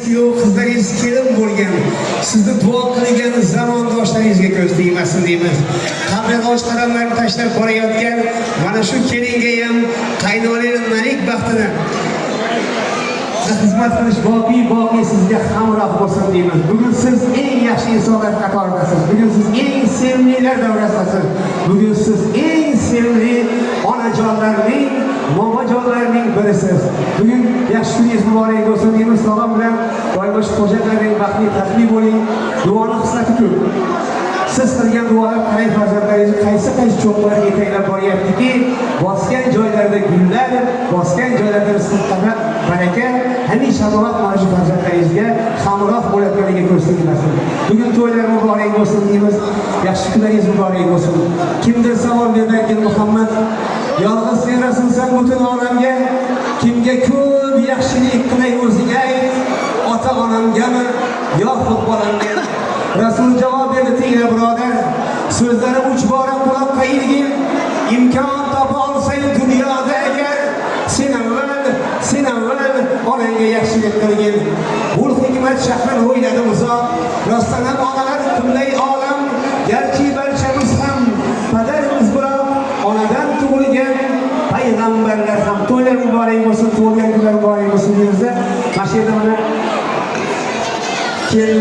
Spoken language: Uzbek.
Kuyov qizlaringiz kelin bo'lgan, sizni duo qilgan zamondoshlaringizga ko'z tegmasin deymiz. Qabrag'och qadamlarni tashlab borayotgan mana shu kelinga ham qaynonaning baxtini xizmat qilish boqiy boqiy sizga hamroh bo'lsin deymiz. Bugun siz eng yaxshi insonlar qatoridasiz. Bugun siz eng sevimlilar davrasidasiz. Bugun siz eng sevimli onajonlarning, momajonlarning birisiz. Bugun yaxshi kuningiz muborak bo'lsin deymiz. Salom bilan doimo shu qo'shaqlaring baxtli, taxtli bo'ling. Duoni xislati ko'p. Siz qilgan duolar, qarang, farzandlaringizni qaysi qaysi cho'qqilarga yetaklab boryaptiki, bosgan joylarida gullar, bosgan joylarida rizq, baraka hamisha vaqt mana shu farzandlaringizga hamroh bo'layotganiga ko'z tegmasin. Bugun to'ylar muborak bo'lsin deymiz. Yaxshi kunlaringiz muborak bo'lsin. Kimdir savol berdi: "Muhammad, yolg'iz sen rasulsan butun olamga, kimga ko'p yaxshilik qilay, o'zing ayt, ota onamgami yoxud bolamga?" Rasul javob berdi: "Tingla, birodar, so'zlarim uch bora quloqqa ilgin. Imkon topa olsang dunyoda agar, sen avval, sen avval onangga yaxshilik qilgin." Bu hikmat shahrini o'yladi uzoq. Rostdan ham onalar qibla olam. Garchi barchamiz ham padarmiz, biroq onadan tug'ilgan payg'ambarlar ham. To'ylar muborak bo'lsin, tug'ilgan kunlar muborak bo'lsin deymizda. Mana shu yerda mana kelinimiz.